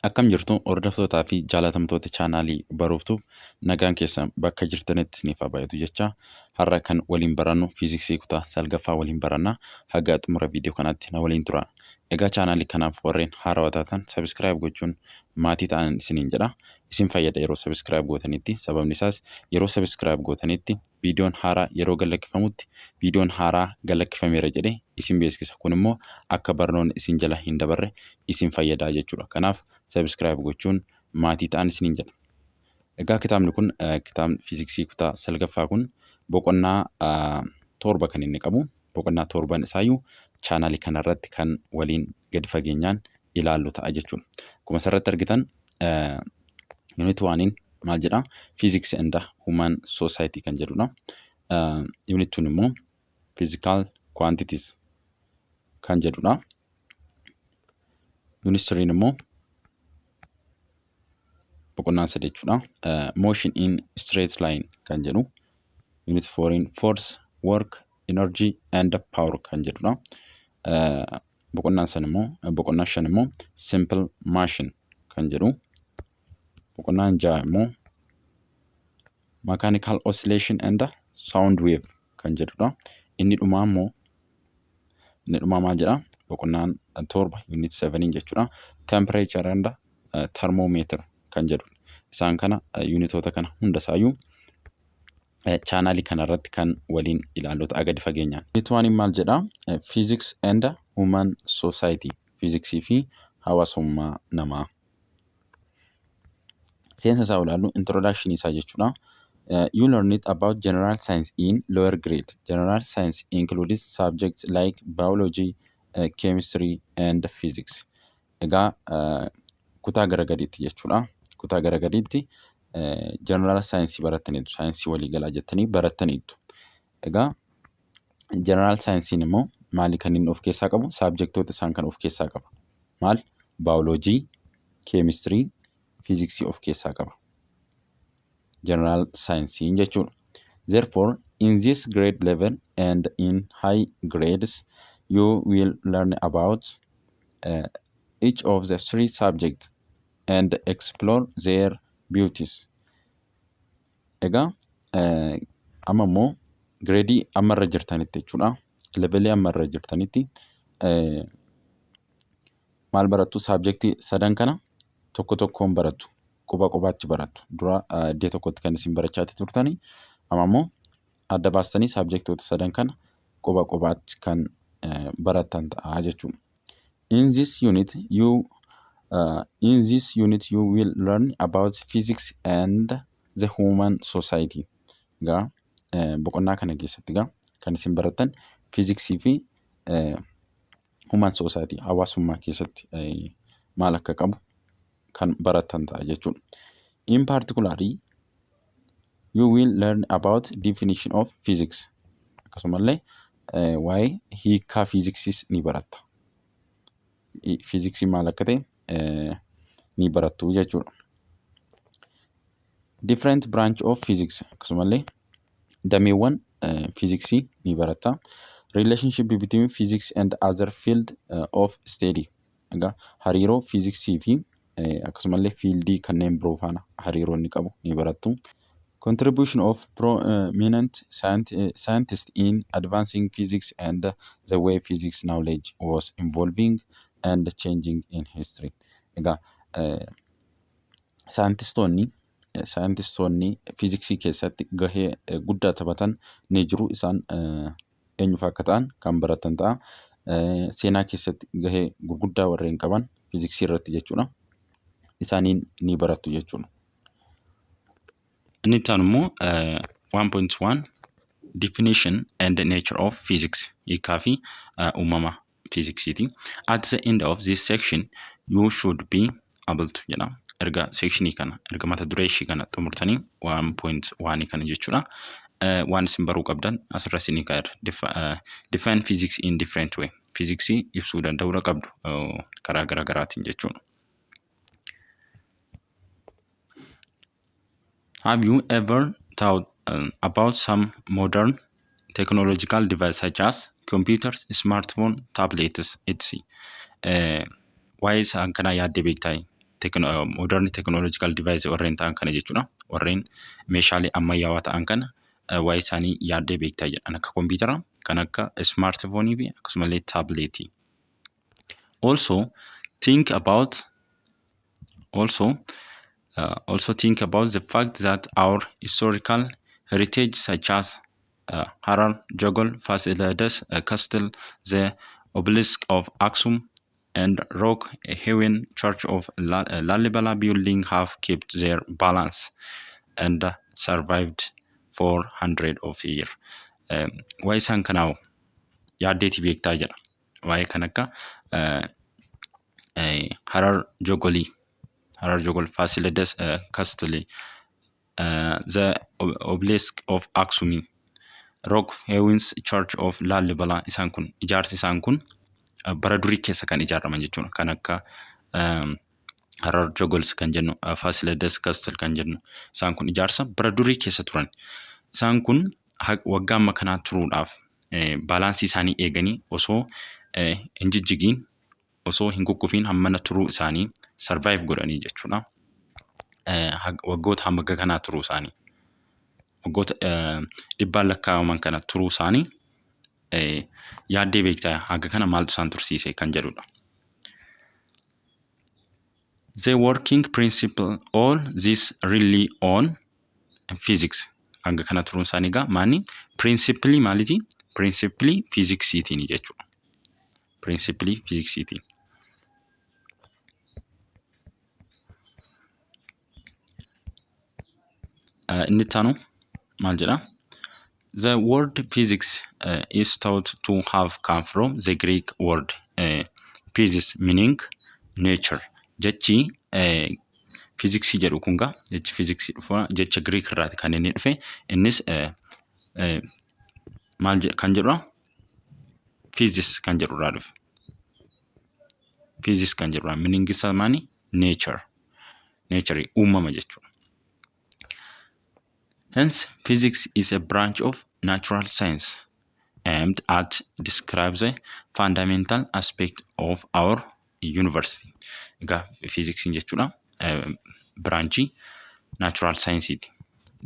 Akkam jirtu, hordoftootaa fi jaalatamtoota chaanaalii Baruuftuu? Nagaan keessan bakka jirtanitti isiniif haa baay'atu jecha, har'a kan waliin barannu fiiziksii kutaa 9ffaa waliin baranna. Haga xumura viidiyoo kanaatti na waliin tura. Egaa chaanaalii kanaaf warreen haarawaa taatan subscribe gochuun maatii ta'an isiniin jedha. Isin fayyada yeroo subscribe gootanitti, sababni isaas yeroo subscribe gootanitti viidiyoon haaraa yeroo gallakkifamutti viidiyoon haaraa gallakkifameera jedhee isin beeksisa. Kun immoo akka barnoonni isin jala hin dabarre isin fayyada jechuudha. Kanaaf subscribe gochuun maatii ta'an isiniin jedha. Egaa kitaabni kun, kitaabni fiiziksii kutaa 9ffaa kun boqonnaa 7 kan inni qabu. Boqonnaa 7n isaayyuu chaanaalii kanarratti kan waliin gadi fageenyaan ilaallu ta'a jechuudha. Akkuma asirratti argitan, unit 1 maal jedha? Physics and Human Society kan jedhudha. Unit 2 immoo Physical Quantities kan jedhudha. Unit 3 immoo boqonnaan 3 jechuudha. Motion in straight line kan jedhu. Unit 4 Force, Work, Energy and Power kan jedhudha. Boqonnaan san immoo, boqonnaan 5 immoo Simple Machine kan jedhu. Boqonnaan 6 immoo Mechanical Oscillation and Sound Wave kan jedhudha. Inni dhumaa maal jedha? Boqonnaan 7, unit 7 jechuudha. Temperature and Thermometer kan jedhu. Isaan kana, unitoota kana hunda isaayyuu chaanaalii kanarratti kan waliin ilaallu ta'a gadi fageenyaan. Unit 1 maal jedha? Physics and Human Society. Fiiziksii fi hawaasummaa namaa. Seensa isaa ilaallu, introduction isaa jechuudha. You learn it about general science in lower grade. General science includes subjects like biology, chemistry and physics. Egaa kutaa gara gadiitti jechuudha. Kutaa gara gadiitti general science barattaniitu. Saayinsii waliigalaa jettanii barattaniitu. Egaa general saayinsiin immoo maali kan inni of keessaa qabu? Subjectoota isaan kan of keessaa qaba. Maal? Baayoloojii, keemistirii, fiiziksii of keessaa qaba. General saayinsiin jechuudha. Therefore, in this grade level and in high grades, you will learn about each of the three subjects and explore their beauties. Egaa amma immoo gradeii ammarra jirtanitti jechuudha. Levelii ammarra jirtanitti maal barattu? Subjectii sadan kana tokko tokkoon barattu. Quba qubaatti barattu. Dura iddoo tokkotti kan isin barachaa turtanii, amma immoo adda baastanii subjectoota sadan kana quba qubaatti kan barattan ta'a jechuudha. In this unit you will learn about physics and the human society. Egaa boqonnaa kana keessatti egaa kan isin barattan fiiziksii fi human society, hawaasummaa keessatti maal akka qabu kan barattan ta'a jechuudha. In particular, you will learn about definition of physics. Akkasumallee waa'ee hiikaa fiiziksiis ni baratta. Fiiziksii maal akka ta'e ni barattu jechuudha. Different branch of physics, akkasumallee dameewwan fiiziksii ni baratta. Relationship between physics and other field of study. Egaa hariiroo fiiziksii fi akkasumallee fieldii kanneen biroo faana hariiroo inni qabu ni barattu. Contribution of prominent scientists in advancing physics and the way physics knowledge was evolving and changing in history. Egaa saayintistoonni fiiziksii keessatti gahee guddaa taphatan ni jiru. Isaan eenyufa akka ta'an kan baratan ta'a. Seenaa keessatti gahee gurguddaa warreen qaban fiiziksii irratti jechuudha. Isaaniin ni barattu jechuudha. Inni itti aanu immoo 1.1 Definition and Nature of Physics, hiikaa fi uumama fiiziksiiti. At the end of this section you should be able to jedha. Erga sectionii kana, erga mata duree ishii kana xumurtanii, 1.1 kana jechuudha. Waan isin baruu qabdan asirra isinii kaa'eera. Define physics in different way. Fiiziksii ibsuu danda'uudha qabdu karaa garaa garaatiin jechuudha. Have you ever thought about some modern technological devices such as computers, smartphone, tablets, etc.? Waa'ee isaan kanaa yaaddee beektaa? Modern technological device warreen ta'an kana jechuudha. Warreen meeshaalee ammayyaawaa ta'an kana waa'ee isaanii yaaddee beektaa jedha. Kan akka kompiitaraa, kan akka smartphoneii fi akkasumallee tabletii. Also think about the fact that our historical heritage such as Harar, Jogol, Fasilides Castle, the obelisk of Aksum, and Rock Hewn Church of Lalibela building have kept their balance and survived for hundred of years. Waa'ee isaan kanaa yaaddeetii beektaa jedha. Waa'ee kan akka Harar Jogolii, Harar Jogol, Fasilides Castle, the obelisk of Aksumii, Rock Hewn Church of Lalibela, isaan kun ijaarsi isaan kun bara durii keessa kan ijaaraman jechuudha. Kan akka Harar Jogols kan jennu, Fasilides Castle kan jennu, isaan kun ijaarsa bara durii keessa turan. Isaan kun waggaa amma kanaa turuudhaaf balanceii isaanii eeganii osoo hin jijjigiin, osoo hin kukkufiin hammana turuu isaanii, survive godhanii jechuudha. Waggoota hamma kanaa turuu isaanii. Waggoota dhibbaan lakkaa'aman kana turuu isaanii yaaddee beektaa, haga kana maaltu isaan tursiise kan jedhudha. The working principle all this rely on physics. Hanga kana turuun isaanii egaa maani principleii maaliiti? Principleii fiiziksiitiin jechuudha. Principleii fiiziksiitiin. Inni itti aanu maal jedhaa? The word physics is thought to have come from the Greek word physis, meaning nature. Jechi fiiziksii jedhu kun gaa, jechi fiiziksii dhufa jecha Greek irraati kan inni dhufe. Innis maal kan jedhudha? Physis kan jedhu irraa dhufe. Physis kan jedhudha. Meaning isaa maali? Nature. Nature, uumama jechuudha. Hence, physics is a branch of natural science aimed at describe the fundamental aspect of our universe. Egaa fiiziksiin jechuudha branchii natural scienceeti.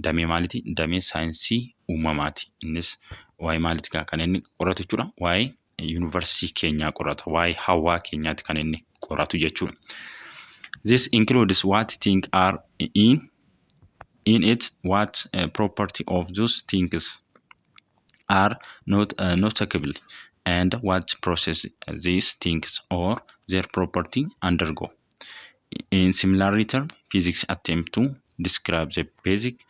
Damee maaliiti? Damee saayinsii uumamaati. Innis waa'ee maaliiti kan inni qoratu jechuudha? Waa'ee yuunivarsiitii keenyaa qorata. Waa'ee hawaa keenyaati kan inni qoratu jechuudha. This includes what things are in it, what property of those things are not noticeable, and what process these things or their property undergo. In similar term, physics attempt to describe the basic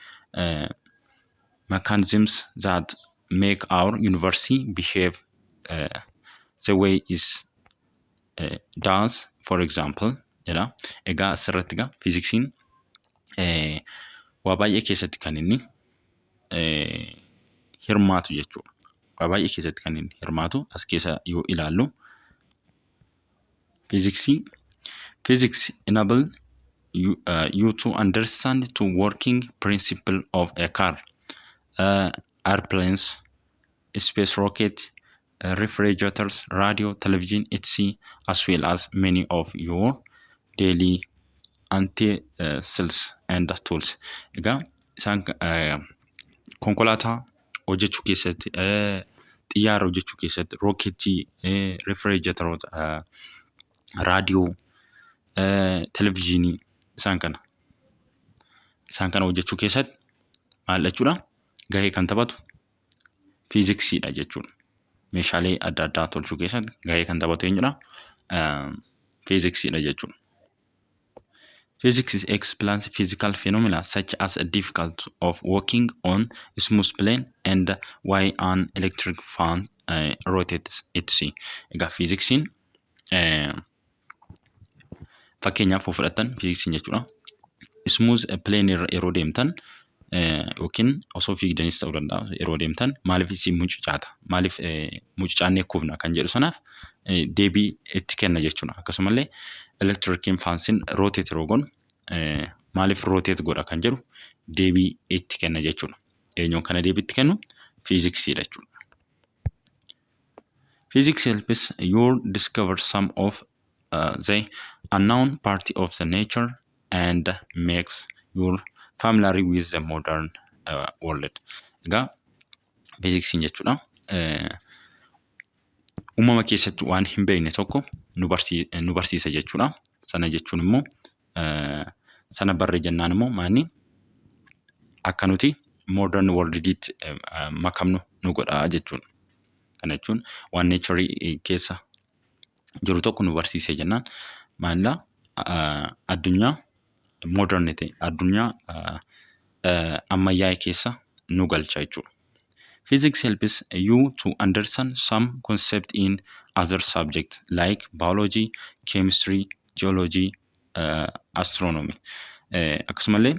mechanisms that make our universe behave the way it does, for example, jedha. Egaa asirratti egaa fiiziksiin waa baay'ee keessatti kan inni hirmaatu jechuudha. Waa baay'ee keessatti kan inni hirmaatu as keessa yoo ilaallu, fiiziksii physics enable you to understand the working principle of a car, airplanes, space rocket, refrigerators, radio, television, etc., as well as many of your daily utensils and tools. Egaa isaan konkolaataa hojjechuu keessatti, xiyyaara hojjechuu keessatti, rookeetii, refrigeratoota, raadiyoo, televizyiinii, isaan kana hojjechuu keessatti maal jechuudha? Gahee kan taphatu fiiziksiidha jechuudha. Meeshaalee adda addaa tolchuu keessatti gahee kan taphatu eenyudha? Fiiziksiidha jechuudha. Physics explains physical phenomena such as the difficulty of walking on smooth plane and why an electric fan rotates, etc. Egaa fiiziksiin fakkeenyaaf yoo fudhattan, fiiziksiin jechuudha. Smooth plane irra yeroo deemtan yookiin osoo fiigdanis ta'uu danda'a, yeroo deemtan maaliif isin mucucaata? Maaliif mucucaannee kufna kan jedhu sanaaf deebii itti kenna jechuudha. Akkasumallee electriciin fansiin rotate yeroo goonu maaliif rotate godha kan jedhu deebii itti kenna jechuudha. Eenyuun kana deebii itti kennu? Fiiziksiidha jechuudha. Physics helps you discover some of the Unknown part of the nature and makes you familiar with the modern world. Egaa fiiziksiin jechuudha uumama keessatti waan hin beekne tokko nu barsiisa jechuudha. Sana jechuun immoo, sana barre jennaan immoo, maanni akka nuti modern worldiitti makamnu nu godha jechuudha. Kana jechuun waan nature keessa jiru tokko nu barsiisee jennaan maallaa addunyaa modern ta'e, addunyaa ammayyaa'e keessa nu galcha jechuudha. Physics helps you to understand some concept in other subjects like biology, chemistry, geology, astronomy. Akkasumallee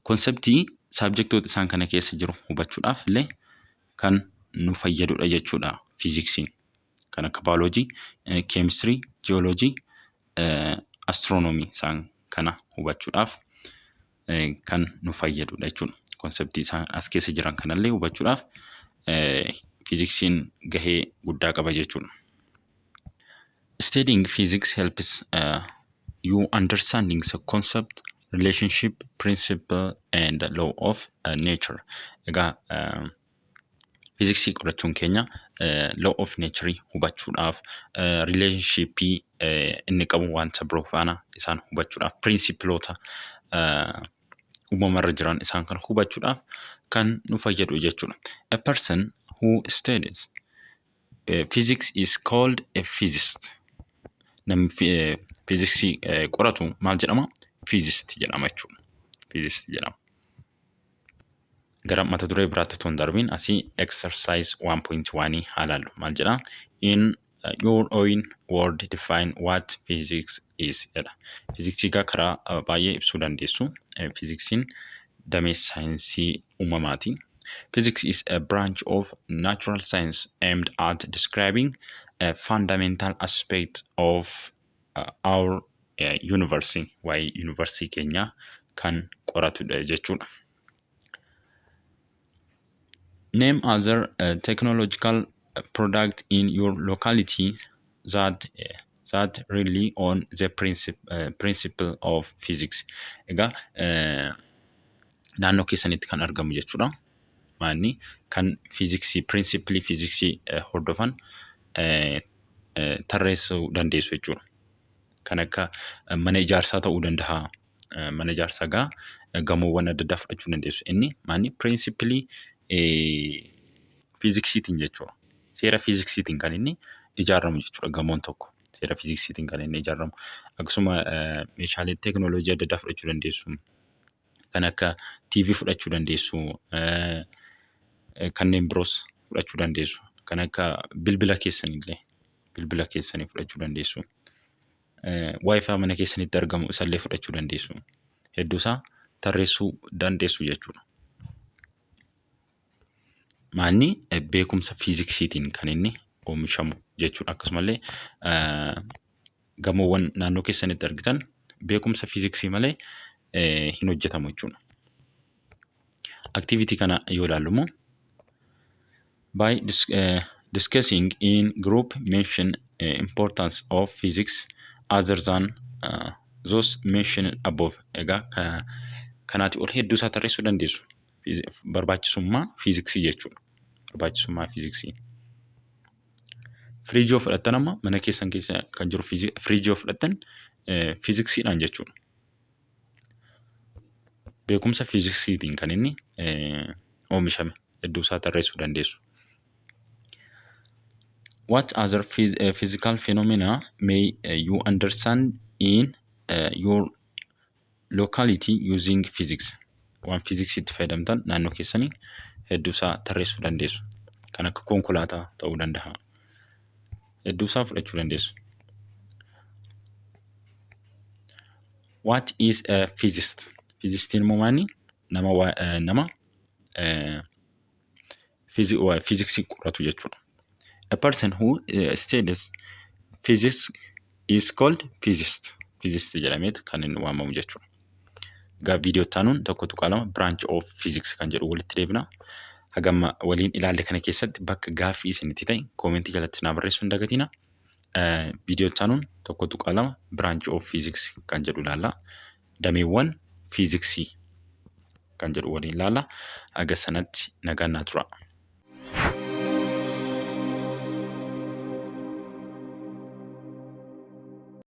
conceptii subjectoota isaan kana keessa jiru hubachuudhaaf illee kan nu fayyadudha jechuudha fiiziksiin. Kan akka baayoloojii, keemistirii, jiyooloojii, astiroonoomii isaan kana hubachuudhaaf kan nu fayyadudha jechuudha. Conceptii isaan as keessa jiran kanallee hubachuudhaaf fiiziksiin gahee guddaa qaba jechuudha. Studying physics helps you understanding the concept, relationship, principle and law of nature. Egaa fiiziksii qorachuun keenya law of nature hubachuudhaaf, relationshipii inni qabu wanta biroo faana isaan hubachuudhaaf, principleoota uumamarra jiran isaan kana hubachuudhaaf kan nu fayyadu jechuudha. A person who studies physics is called a physicist. Namni fiiziksii qoratu maal jedhama? Physicist jedhama jechuudha. Physicist jedhama. Gara mata duree biraatti otoo hin darbiin asii exercise 1.1 haa ilaallu. Maal jedhaa? "In your own word, define what physics is" jedha. Fiiziksii egaa karaa baay'ee ibsuu dandeessu. Fiiziksiin damee saayinsii uumamaati. Physics is a branch of natural science aimed at describing a fundamental aspect of our universe. Waa'ee universii keenyaa kan qoratudha jechuudha. Name other technological product in your locality that rely on the principle of physics. Egaa naannoo keessanitti kan argamu jechuudha. Maanni kan fiiziksii, principlii fiiziksii hordofan tarreessuu dandeessu jechuudha. Kan akka mana ijaarsaa ta'uu danda'a. Mana ijaarsaa egaa gamoowwan adda addaa fudhachuu dandeessu. Inni maanni principlii fiiziksiitiin jechuudha. Seera fiiziksiitiin kan inni ijaaramu jechuudha gamoon tokko. Seera fiiziksiitiin kan inni ijaaramu. Akkasuma meeshaalee teekinooloojii adda addaa fudhachuu dandeessu. Kan akka TV fudhachuu dandeessu. Kanneen biroos fudhachuu dandeessu. Kan akka bilbila keessanillee, bilbila keessanii fudhachuu dandeessu. WiFi mana keessanitti argamu isallee fudhachuu dandeessu. Hedduusaa tarreessuu dandeessu jechuudha. Maanni beekumsa fiiziksiitiin kan inni oomishamu jechuudha. Akkasumallee gamoowwan naannoo keessanitti argitan beekumsa fiiziksii malee hin hojjetamu jechuudha. Activity kana yoo ilaallu immoo, by discussing in group, mention importance of physics other than those mentioned above. Egaa kanaatii ol hedduu isaa tarreessuu dandeessu. Barbaachisummaa fiiziksii jechuudha. Barbaachisummaa fiiziksii. Firiijii yoo fudhattan, amma mana keessan keessa kan jiru firiijii yoo fudhattan, fiiziksiidhaan jechuudha. Beekumsa fiiziksiitiin kan inni oomishame hedduu isaa tarreessuu dandeessu. What other physical phenomena may you understand in your locality using physics? Waan fiiziksiitti fayyadamtan naannoo keessanii hedduu isaa tarreessuu dandeessu. Kan akka konkolaataa ta'uu danda'a. Hedduu isaa fudhachuu dandeessu. What is a physicist? Physistiin immoo maali? Nama fiiziksii qoratu jechuudha. A person who studies physics is called physicist. Physicist jedhameet kan inni waamamu jechuudha. Egaa viidiyoo itti aanuun 1.2 branch of physics kan jedhu walitti deebina. Hagamma waliin ilaalle kana keessatti bakka gaaffii isinitti ta'e commentii jalatti naa barreessuu hin dagatina. Viidiyoo itti aanuun 1.2 branch of physics kan jedhu ilaalla. Dameewwan fiiziksii kan jedhu waliin ilaalla. Haga sanatti nagaan naa turaa.